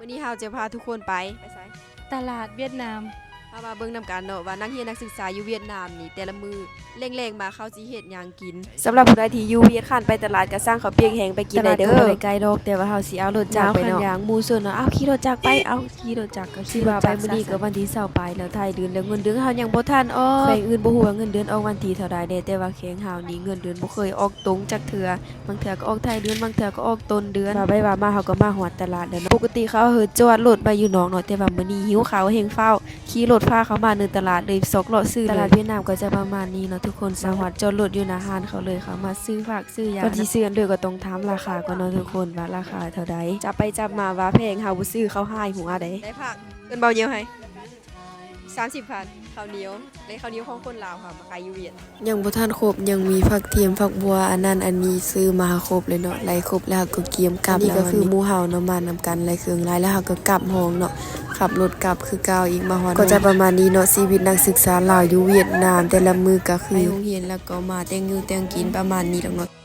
ມື້ນີ້ເຮົາຈະພາທຸກຄົນໄປ ໄປໃສ? ຕະຫຼາດຫວຽດນາມ. ເຮົາມາເບິ່ງນຳກັນເນາະວ່ານັກຮຽນນັກສຶກສາຢູ່ຫວຽດນາມນີ້ ແຕ່ລະມື້ແລງໆມາເຂົາຊິເຮັດຫຍັງກິນ. ສຳລັບຜູ້ໃດທີ່ຢູ່ຫວຽດ ຄັນໄປຕະຫຼາດກໍສັ່ງເຂົ້າປຽກແຫ້ງໄປກິນໄດ້ເດີ. ຕະຫຼາດກໍບໍ່ໄດ້ໄກດອກ ແຕ່ວ່າເຮົາຊິເອົາລົດຈັກໄປເນາະ ເອົາຂີ່ລົດຈັກໄປ ເອົາຂີ່ລົດຈັກກໍຊິວ່າໄປ. ຄືວ່າໄປມື້ນີ້ກໍວັນທີຊາວປາຍແລ້ວ ທ້າຍເດືອນແລ້ວ ເງິນເດືອນເຮົາຍັງບໍ່ທັນອອກ. ແຂວງອື່ນບໍ່ຮູ້ວ່າເງິນເດືອນອອກວັນທີເທົ່າໃດແດ່ ແຕ່ວ່າແຂວງເຮົານີ້ເງິນເດືອນບໍ່ເຄີຍອອກຕົງຈັກເທື່ອ. ບາງເທື່ອກໍອອກທ້າຍເດືອນ ບາງເທື່ອກໍອອກຕົ້ນເດືອນ. ວ່າໄປວ່າມາເຮົາກໍມາຮອດຕະຫຼາດແລ້ວເນາະ. ປົກກະຕິເຂົາເຮີຈອດລົດໄວ້ຢູ່ນອກເນາະ ແຕ່ວ່າມື້ນີ້ຫິວເຂົ້າແຮງຟ້າວຂີ່ລົດພາເຂົ້າມາໃນຕະຫຼາດເລີຍ ຊອກເລາະຊື້ເລີຍ. ຕະຫຼາດຫວຽດນາມກໍຈະປະມານນີ້ເນາະທຸກຄົນ ສາມາດຈອດລົດຢູ່ໜ້າຮ້ານເຂົາເລີຍ ເຂົ້າມາຊື້ຜັກຊື້ຫຍັງ. ກ່ອນຊິຊື້ຫຍັງເດີກໍຕ້ອງຖາມລາຄາກ່ອນເນາະທຸກຄົນ ວ່າລາຄາເທົ່າໃດ. ຈັບໄປຈັບມາວ່າແພງ ເຮົາບໍ່ຊື້ເຂົາຮ້າຍຫົວໃດ. ໄດ້ຜັກ ເອີ້ນເບົາໜຽວໃຫ້ ສາມສິບພັນ ເຂົ້າໜຽວ ແລະ ເຂົ້າໜຽວຂອງຄົນລາວເຮົາມາຂາຍຢູ່ຫວຽດ. ຍັງບໍ່ທັນຄົບ ຍັງມີຜັກທຽມ ຜັກບົ່ວ ອັນນັ້ນອັນນີ້ ຊື້ມາໃຫ້ຄົບເລີຍເນາະ. ໄລ່ຄົບແລ້ວເຮົາກໍກຽມກັບ. ອັນນີ້ກໍຄືໝູ່ເຮົາເນາະ ມານຳກັນ ໄລ່ເຄື່ອງໄລ່ແລ້ວເຮົາກໍກັບຫ້ອງເນາະ ຂັບລົດກັບຄືເກົ່າອີກ. ມາຮອດກໍຈະປະມານນີ້ເນາະ ຊີວິດນັກສຶກສາລາວຢູ່ຫວຽດນາມ ແຕ່ລະມື້ກໍຄືໄປໂຮງຮຽນ ແລ້ວກໍມາແຕ່ງຢູ່ແຕ່ງກິນ ປະມານນີ້ດອກເນາະ.